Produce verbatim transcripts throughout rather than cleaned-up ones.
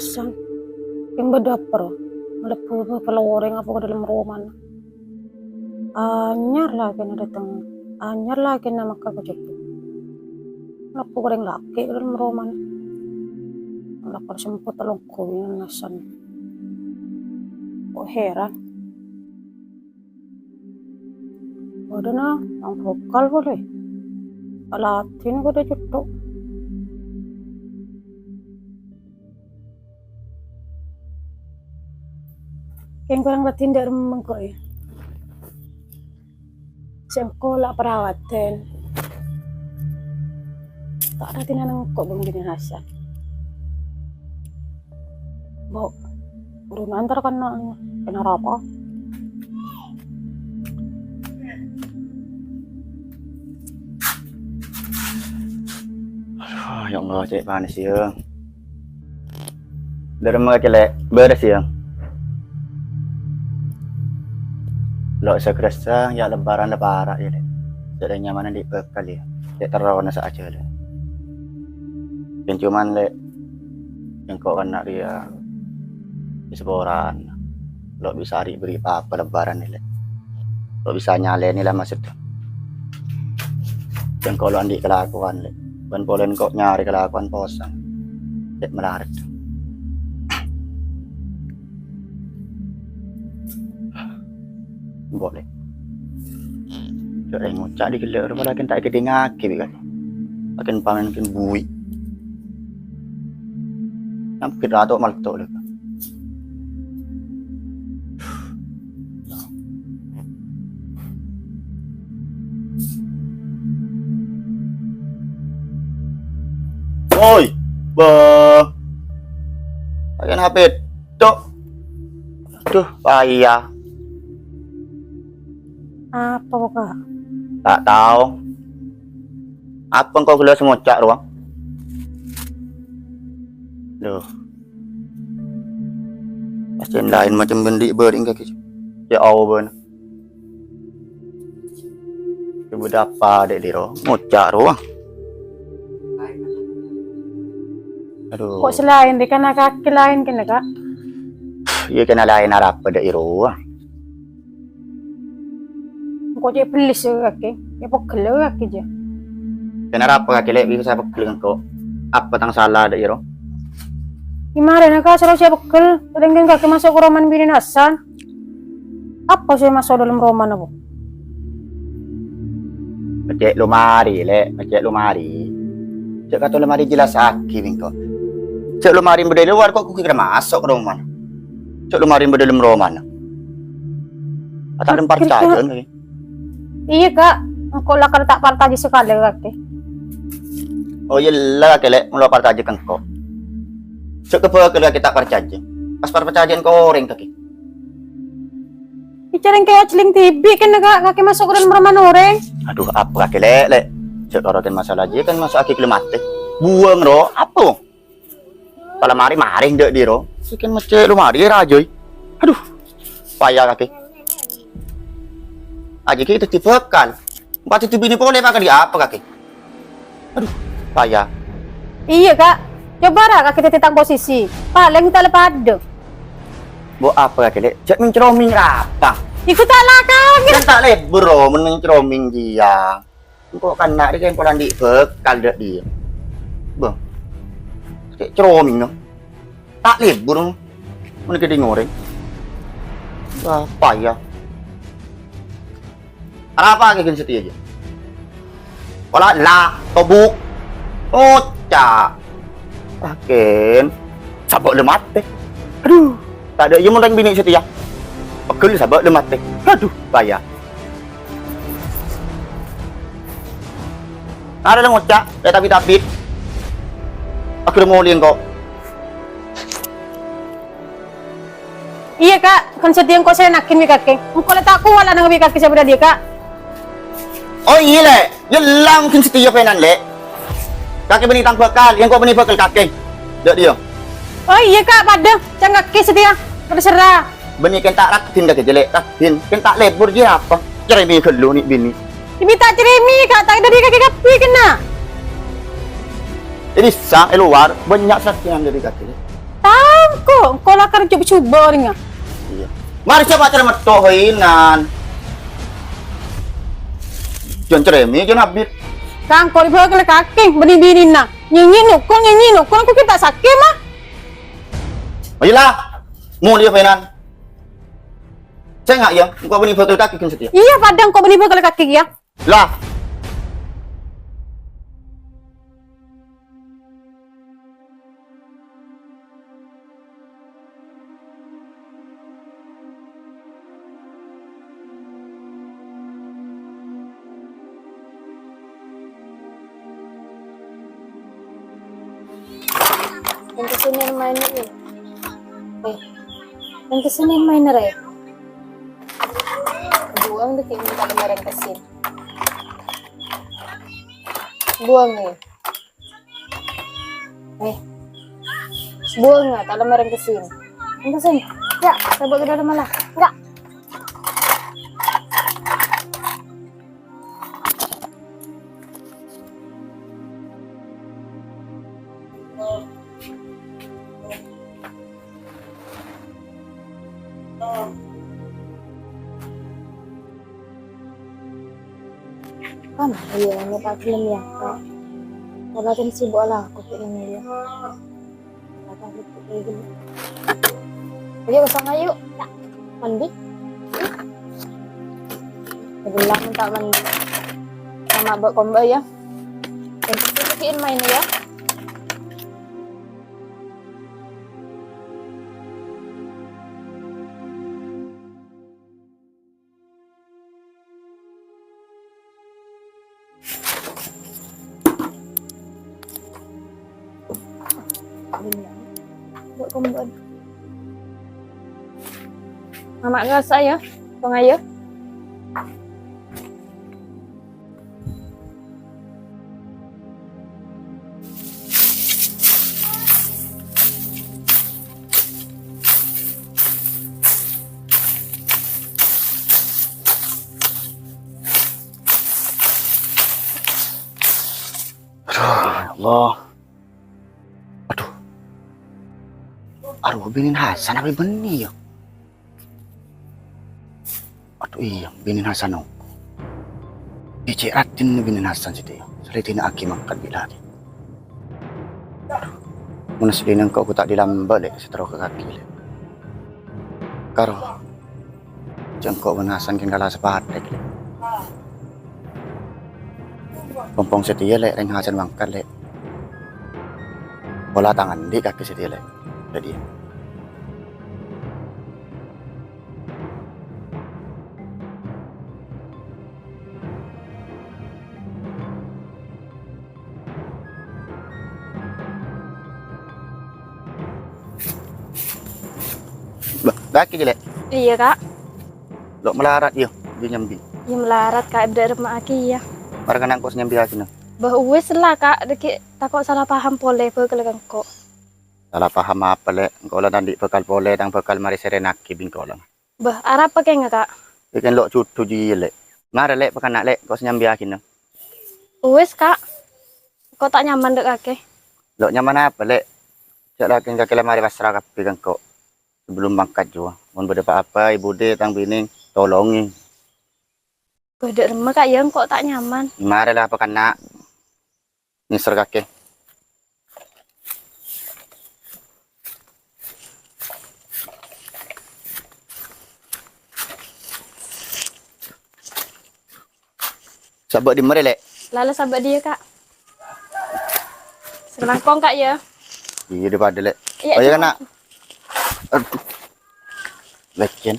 San, kèng bâdâ apa, ro? Malebbhu bâ' kalorèng apa ka dâlem romana? Anyar lakèna dâteng, anyar lakèna maka ka jâgâ. Malebbhu orèng lakè' ka dâlem romana. Lakar sempet alongghu bâ'na san. Kok heran. Bâdâna nang bhâkal polè. Aladin kodhu cutthuk. Kèng korang raddhin dâ' remma engko', yâ. Sèngko' la parawadhân. Ta' raddhin nang engko' bân binè Hasan. Bo, buru nganter kan na-, kèna rapa? Aduh, ya Allah, cè' panès, yâ. Dâ' remma kakè, Lè', bârâs, yâ. Lo' sagressa, yâ, lebbhârân la para', yâ, Lè'. Jhâ' nyamana andi' bhâkal, yâ. Cè' terrona sajjhâlân. Kèng coma, Lè', engko' kan na' rèya èsaporana. Lo' bisa ari' bâri' pa-apa lebbhârân, Lè'. Lo' bisa nyalènè la maksodda. Engko' lo' andi' kalakowan, Lè'. Bân polè engko' nyarè kalakowan posang. Cè' malarat. Engko', Lè'. Cè' rèng ngoca' dhi ghellâ' rowa lakèn ta' èkèdingngaghi bi' kakè. Lakèn pamèn kèn buwi. Nyampit rato malto, Lè'. Woi, bâ. Pakèn H P, Cok. Aduh, paya. Apa, Kak? Ta' tao. Apa engko' ghellâ' sè ngoca' rowa? Duh. Pastèn laèn macem bân dhi' bâri' kakè. Ya Allah, bân. Ibu dapa dek diro, ngoca' rowa. Aduh. Kok selain di kana kaki lain kena, Kak? Iya kena lain arapa dek iro. Engko' cè' bellis kakè, ya pegel kakè jâ. Kèna arapa kakè, Lè', bisa pegel engko'? Apa tang sala dâ' iyâ, ro? Ghi marèna, Ka', soro sè pegel, rèng-rèng kakè maso' ka romana binèna Hasan. Apa sè maso' dâlem romana, Bu? Ngecek lomari, Lè', ngecek lomari. Cè' kato lomari jelasaghi bi' engko'. Cè' lomari bâdâ è lowar, kok kakè kèra maso' ka romana? Cè' lomari bâdâ dâlem romana. Ata' dâlem parcajâ kakè. Iyâ, Ka'. Engko' lakar ta' parcajâ sakalè ka kakè. Oh, iyâ la, kakè, Lè', mon la parcajâ ka engko'. Jhâ' kabhâkal kakè ta' parcajâ. Pas parcajâ'ân ka orèng, kakè. Ècarèng kè ojlèng dhibi' kèna, Ka', kakè maso' ka dâlem romana orèng. Aduh, apa kakè, Lè', Lè'? Jhâ' karo kèn masalah jiyâ kan maso' aghi' kalè matè. Buwâng, ro, apa? Pala marè marè dâ' diro. Sè kèn mecce' lomari rajâi. Aduh. Paya kakè. Ajâ kè dhâddhi bhâkal. Empa' dhâddhi binè polè, Pak, kadi apa kakè? Aduh, paya. Iyâ, Ka'. Coba ra kakè dhâddhi tang posisi. Palèng ta' la padâ. Mbok apa kakè, Lè'? Jhâ' mèncromèng rapa? Iku ta' lakar. Kan ta' lebur, ro, mon mèncromèng jiyâ. Engko' kanna' rè kèng pola andi' bhâkal dâ' diyâ. Bâh. Cè' cromèngnga. Ta' lebur mon kèdhing orèng. Wah, paya. Arapa kakè kèn satèya jiyâ? Pola la, tobuk. Oca'. Pakèn. Sabâ' la matè. Aduh, tadâ' iyâ mon rèng binè' satèya. Pegel sabâ' la matè. Aduh, paya. Arèya la ngoca', ya, tabit-tabit. Aghâr molè engko'. Iyâ, Ka', kèn satèya engko' sè naghin bi' kakè. Engko' la ta' kowat la neng bi' kakè sè bâdâ diyâ, Ka'. Oh, iyâ, Lè'. Yâ, la, mungkin satèya pènan, Lè'. Kakè bânnè tang bhâkal, yâ engko' bânnè bhâkal kakè. Dâ' diyâ. Oh, iyâ, Ka', padâ. Cang kakè satèya. Terserah. Bânnè kèn ta' raddhin kakè jiyâ, Lè', raddhin. Kèn ta' lebur jiyâ apa? Crèmè ghâllu nè' binè. Iyâ, ta' crèmè, Ka', ta' dâri kakè kabbhi kèna. È dissa', è lowar, bânnya' sè raddhinan dâri kakè, Lè'. Ta' Ko, ko lakar coba-coba orèngnga. Iyâ. Marè sè pacarra metto hoinan. Jân cerèmè, jân abit. Kang, ko dibâkal kakè, bânnè binèna. Nyènyè nokol, nyènyè nokol, ko kita sakè, ma. Ayolah, molèya hoinan. Sènga' yâ, engko' bânnè bâkal kakè ghân satèya. Iyâ, padâ engko' bânnè bâkal kakè kèya. Lah. Yang kesini yang main ini. Eh, yang kesini yang main, Rey. Buang dikit minta kemarin kesin. Buang nih. Eh. Buang nggak kalau kemarin kesin. Yang kesin. Ya, coba ke dalam malah. Enggak. Kan, iyâ, ini tak gelem yâ, Kak. Kalau kan sibuk lah, aku pikirin dia. Ayo, kosong ayo. Mandi. Sebelah minta mandi. Sama Mbak Komba ya. Yang kecil-kecilin main ya. Mama ngerasa ya, pengayo. Aduh, ya Allah. Aduh. Arowa binèna Hasan apa bânnè ya? Aduh, iyâ, binèna Hasan, no. Ècè' raddhin binèna Hasan satèya. Sè la èdina'aghi mangkat bi' lakè. Aduh. Mon sè dinna' engko' gu ta' dilambâ', Lè', sè terro ka kakè, Lè'. Karo. Jhâ' engko' bân Hasan kèng kala sapatèk, Lè'. Pompong satèya, Lè', rèng Hasan mangkat, Lè'. Pola tang andi' kakè satèya, Lè'. Dhâddhi, Ba-, bâki, Lè'. Iyâ, Ka'. Lo' malarat, iyâ, jhâ' nyambi. Iyâ, malarat, Ka', èbâdâ remma'aghi, iyâ. Mara kana engko' sè nyambi aghina. Bâh, uwis la, Ka', dhâggi' tako' sala paham polè bhâkal ka engko'. Sala paham apa, Lè'? Engko' la ta' andi' bhâkal polè, tang bhâkal marè sèrènaghi bi' engko' la. Bâh, arapa kèngnga, Ka'? Èkèn lo' jhudhu jiyâ, Lè'. Mara, Lè', pèkana, Lè', ko' sè nyambi aghina. Uwis, Ka'. Ko' ta' nyaman dâ' kakè. Lo' nyaman apa, Lè'? Jhâ' lakèn kakè la marè pasra kabbhi ka engko'. Sabellunna mangkat jiyâ. Mon bâdâ pa-apa, è budhi tang binèng, tolongè. Bâdâ remma, Ka', iyâ, engko' ta' nyaman. Mara la pèkana. Nèser kakè. Sabâ' dimma rè, Lè'? Lala sabâ' dhiyâ, Ka'. Sè langkong, Ka', iyâ. Iyâ, dhi padâ, Lè'. Iyâ, oh, iyâ, iyâ. Kana'. Aduh. Lècèn.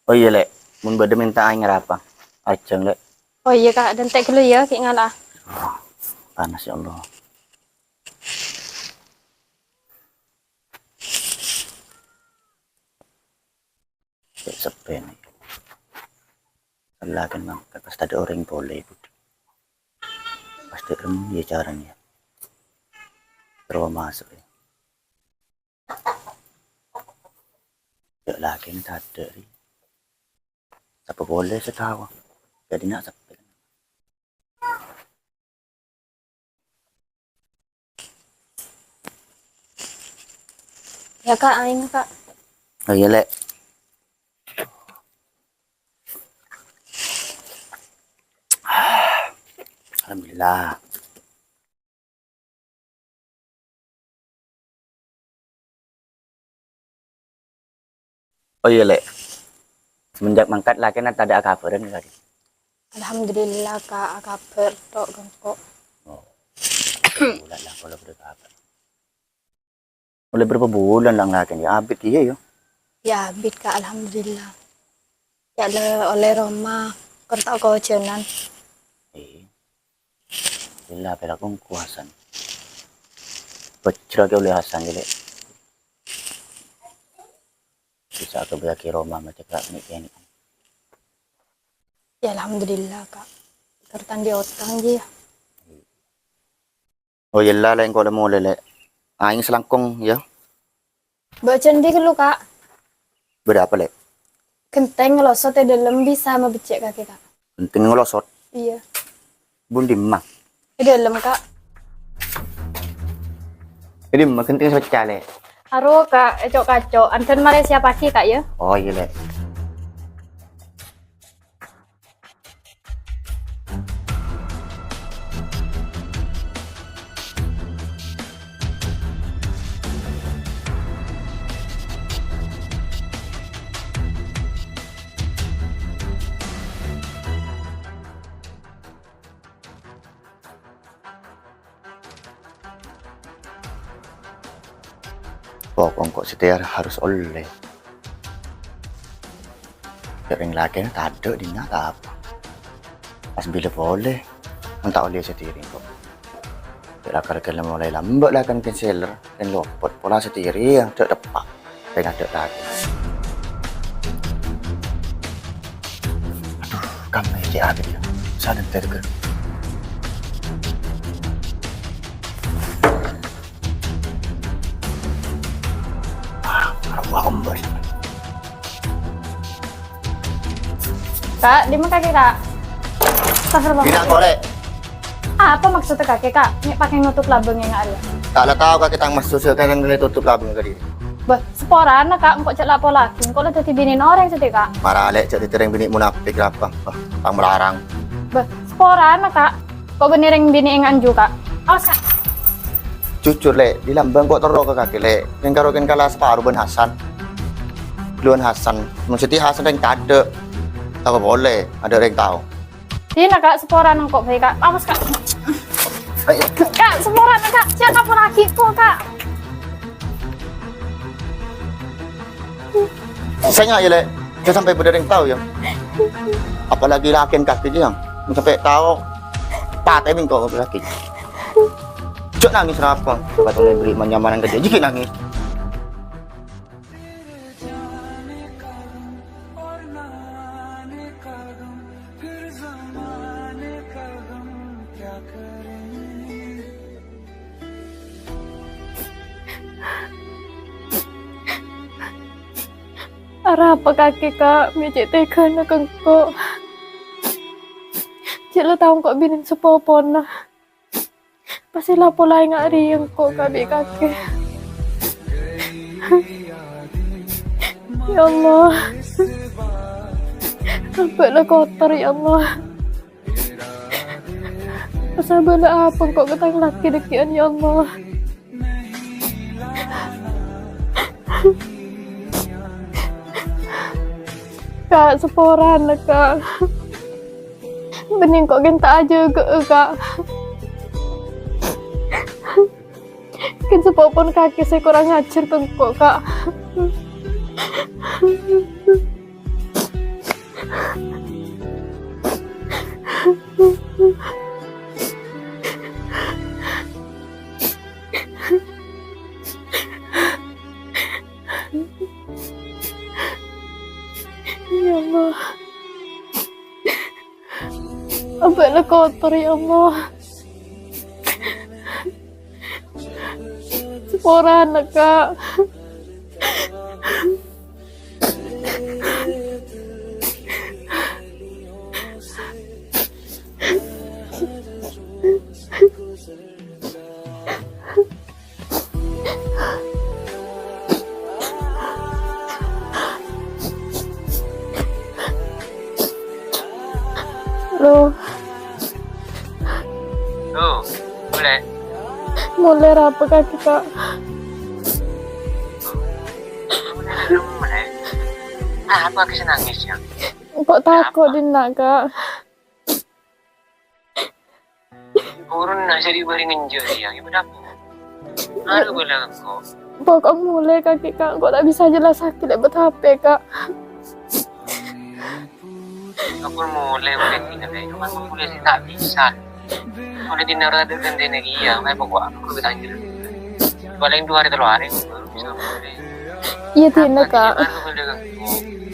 Oh iyâ, Lè'. Mon bâdâ mènta aèng arapa? Ajhâng, Lè'. Oh iyâ, Ka'. Dântè' ghâllu iyâ, ghi' ngala'a. Panas, ya Allah. Cè' seppèna. Ella kan mangkat pas tadâ' orèng polè, Bu. Pas dâ' remma iyâ carana iyâ. Terro maso' iyâ. Jhâ' lakèna tadâ' rè. Sapa polè sè tao? Jadi nak sepi. Ya, Kak, aing, Kak. Oh, iya, Lek. Alhamdulillah. Oh, iya, Lek. Semenjak mangkat, lakèna tadâ' akabhârân, Kak. Alhamdulillah, Kak, akabhâr tok, gengko. Oh. Bulan lah, kalau berkabhâr. Olle berapa bulan, Lang, lakèna? Ya, abit, iyâ, ya. Ya, abit, Kak, alhamdulillah. Ya, le, olle roma, kor ta' kojhânan. Iyâ. Lilla, pèra' kongko Hasan. Bhâjrâ kè olle Hasan, jâ, Lè'. Bisa aghâbâyyaghi roma macakra' nè' kènè'. Ya, alhamdulillah, Kak. Kor ta' andi' otang, jiyâ. Oh, iyâ, la, Lè', engko' la molè, Lè'. Aèng salangkong, yâ. Bâ' cè' andi' ghâllu, Kak. Bâdâ apa, Lè'? Ghentèng ngalosot è dâlem bisa mabeccè' kakè, Kak. Ghentèng ngalosot? Iyâ. Bun dimma? È dâlem, Kak. È dimma ghentèng sè pecca, Lè'? Aro, Kak, èco'-kaco'. Andhân marè siyappaghi, Kak, yâ. Oh, iyâ, Lè'. Pokok engko' satèya harus ollè. Jhâ' rèng lakèna tadâ' dinna' ta' apa. Pas bilâ polè, mon ta' ollè satèya engko'. Jhâ' lakar kèla molaè lambâ' lakèna konselor, rèng lopot pola satèya, jhâ' teppa'. Rèng adâ' lakèna. Adhu, kammè cè' abit, yâ. Sadântè' ghâllu. Ah, wah, kembali. Kak, dimma kakè, Kak? Astagfirullah. Bilang korè. Apa maksudnya kakè, Kak? Nè' pakè nutup labâng è nga' rèya? Ta' la tao kakè tang maksud sè kènèng nè tutup labâng kadhi. Bâh, saporana, Kak, engko' jhâ' la polaghi, engko' la dhâddhi binèna orèng satèya, Kak. Mara Lè', jhâ' dhâddhi rèng binè' munafik rapa? Bâh, bâh, saporana, Kak. Ko' bânnè rèng binè' è nganju, Kak. Awas, Kak. Jujur, Lè', di lambâng ko' terro ka kakè, Lè'. Rèng karo kèng kala saparo bân Hasan. Ghâlluwân Hasan. Mon satèya Hasan rèng tadâ'. Tako' polè, adâ' rèng tao. Dinna, Kak, saporana engko' bhâi, Kak. Awas, Kak. Ayo. Kak, saporana, Kak. Jhâ' kapo lagi, ko', Kak. Sènga', yâ, Lè'. Jhâ' sampè' bâdâ rèng tao, yâ. Apalagi lakèna kakè, yâ. Sampè' tao, patè mènto' kakè. Jhâ' nangès, rapa? Katong bâri' manyamanan ka jhâ' ghi' nangès. Arapa kakè, Kak, mè' cè' tèghâna ka engko'? Cè' la tao engko' binèna sapopona. Pas la polè nga' rèya engko', Kak, bi' kakè. Ya Allah. Abâ' la kotor, ya Allah. Sabâlâ apa engko' ka tang lakè dhâggi'ân, ya Allah? Kak, saporana, Kak. Bânnè engko' kèng ta' ajâgâ'â, Kak. Kèng sapopona kakè sè korang ajhâr ka engko', Kak. Ya Allah. Abâ' la kotor, ya Allah. Saporana, Kak. Tuh, boleh. Molè arapa kakè, Kak? Boleh, boleh. Ah, apa kakè sè nangis, ya? Engko' tako' ḍinna', Kak. Burun nasa di baringan jari, ya, gimana? Aduh, boleh, engko'. Pokok molè kakè, Kak. Engko' ta' bisa jelasaghi lèbât H P, Kak. Aku mulai, mulai tinggal dari rumah, aku mulai sih tak bisa. Mulai di neraka dan energi ya, kayak pokok aku lebih tanjir. Paling dua hari, tiga hari, aku baru bisa mulai. Iya, Tina, Kak. Aku mulai ganggu.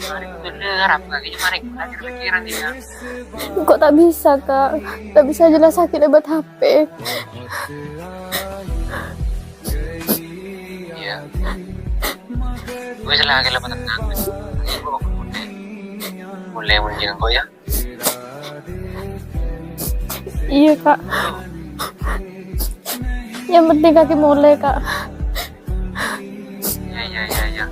Mari aku dengar apa lagi, mari aku lagi pikiran dia. Kok tak bisa, Kak? Tak bisa jelasaghi lèbât H P. Iya. Wis lah, kala tenang. Mulai, mulai, mulai, engko' ya. Iya, Kak. Yang penting kakè molè, Kak. Iya, iya, iya, iya.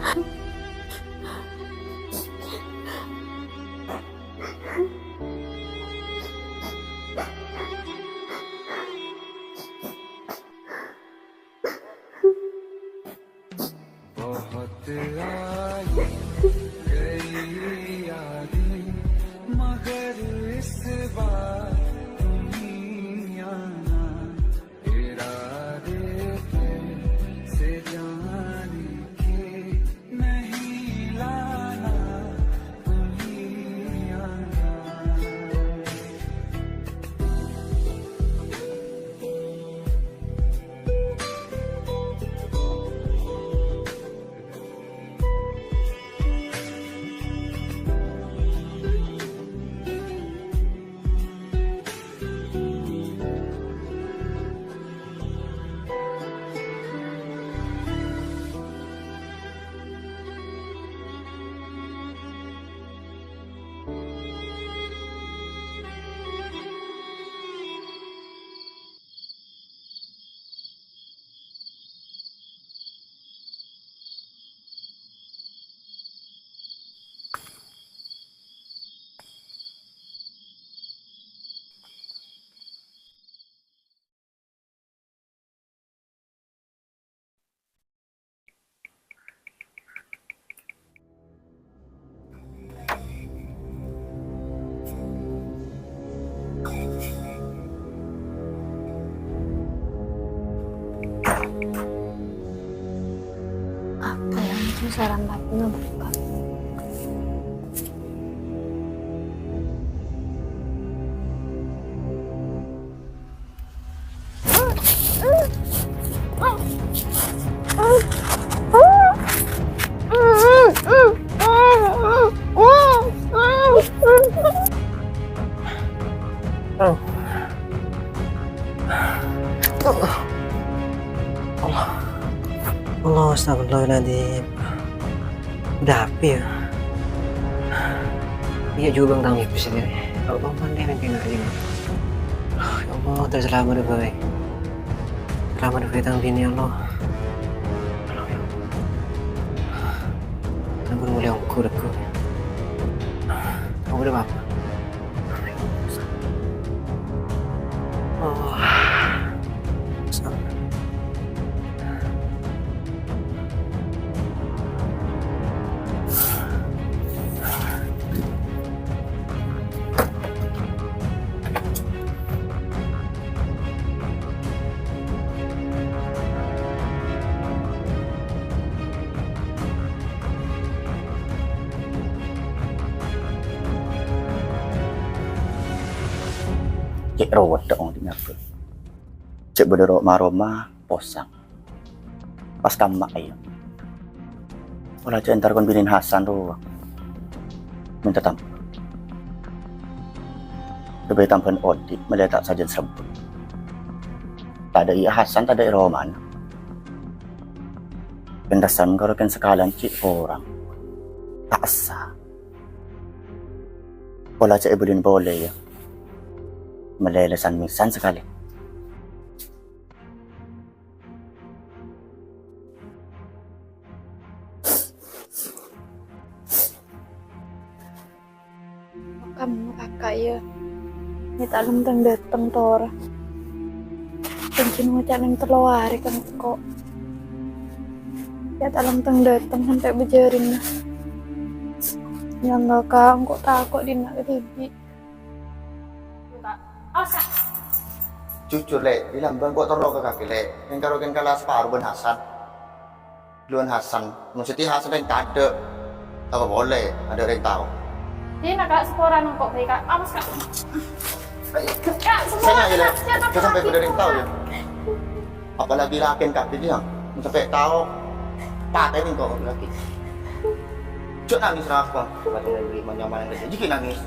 Apa yang saran lagi ngebuka? Allah. Allah, astagfirullahaladzim. Udah apa ya? Iya juga bang tangis di sini. Kalau bang pandai nanti nak aja. Ya Allah, terselamat deh, boy. Selamat deh, tang bini, ya Allah. Ampun, mulai ongkur aku. Aku udah apa? Oh. Cè' rowet dâ' ongghu nyabâ. Cè' bâdâ ro-, ma-roma posang. Pas kamma, ayo. Pola cè' entar kon binèna Hasan rowa. Mènta tambhâ. Lebbi tambhâna odi', mèlè ta' sajân sebbhut. Tadâ' è Hasan, tadâ' è romana. Kèng Hasan karo kèng sakalèyan cè' korang. Ta' essa. Pola cè' èbâlin polè, ya. Mèlè lèsan-mèsan sakalè. Makam kakak ya. Ini tak lem teng dateng tora. Jhâ' ngoca' neng tello arè ka engko'. Ya' ta' lem-teng dâteng sampè' bâjârinna. Ya Allah, Ka', engko' tako' dina kadhibi'. Jujur, Lè', bilâng bâ' engko' terro ka kakè, Lè'. Kèng karo kèng kala saparo bân Hasan. Duluan Hasan, mon sè ti Hasan rèng tadâ'. Apa bolè, adâ' rèng tao. Dina, Ka', saporana engko' bhâi, Ka'. Awas, Ka'. Ka', saporana, Ka', jhâ' sampè' bâdâ rèng tao, ya. Apalagi lakèn kabhi, ya. Mon sampè' tao, patèna engko' lagi. Jhâ' nangès, Raka. Patèna bâri' manyamana, jhâ' ghi' nangès.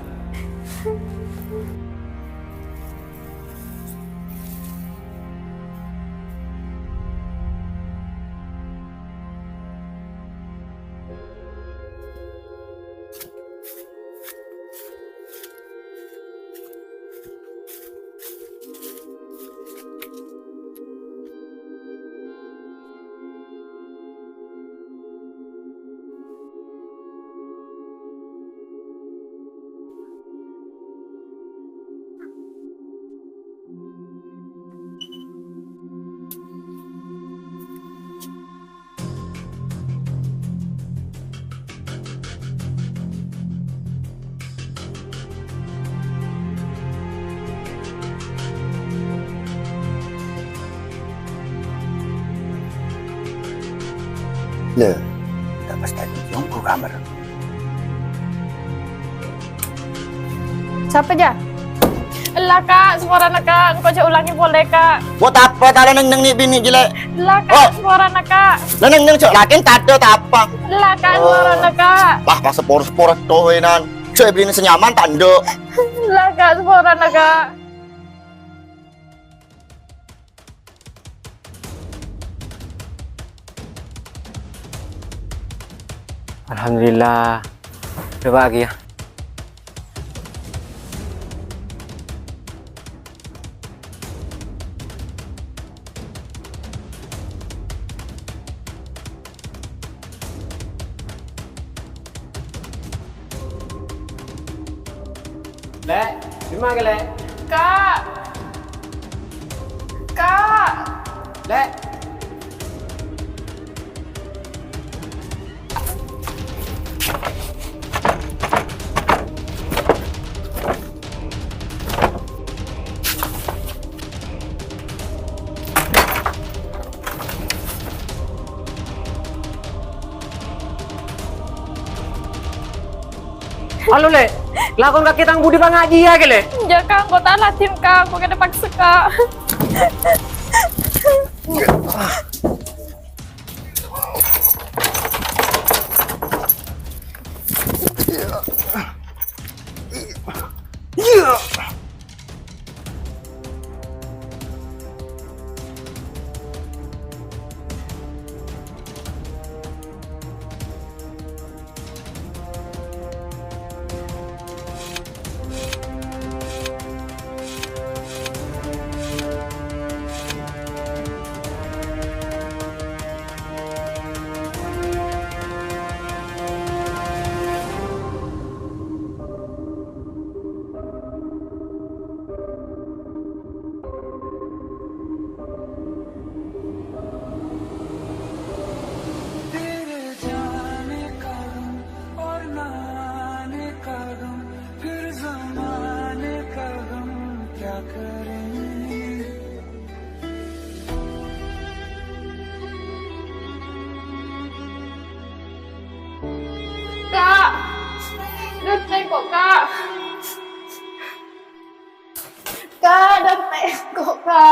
Lè', ta' pas tadi nyongko kamar. Sapa, Jâ? Ella, Ka', saporana, Ka'. Engko' jhâ' olangè polè, Ka'. Wah, tapa ta' la neng-neng nè' binè' jâ, Lè'? Ella, Ka', oh, saporana, Ka'. La neng-neng jhâ' lakèn tadâ' tapa. Ella, Ka', oh, saporana, Ka'. Wah, pas sapor-sapor tohenan. Jhâ' èbèrri'na sè nyaman ta' endâ'. Ella, Ka', saporana, Ka'. Alhamdulillah. Coba lagi ya. Lè', dimma kè, Lè'? Ka'! Ka'! Lè'! Alo, Lè'. Lakon kakè tang budi pangajiya kè, Lè'? Enjâ', Ka', engko' ta' ladin, Ka'. Engko' kènè paksa, Ka'. Ka'! Dântè' engko', Ka'! Ka', dântè' engko', Ka'!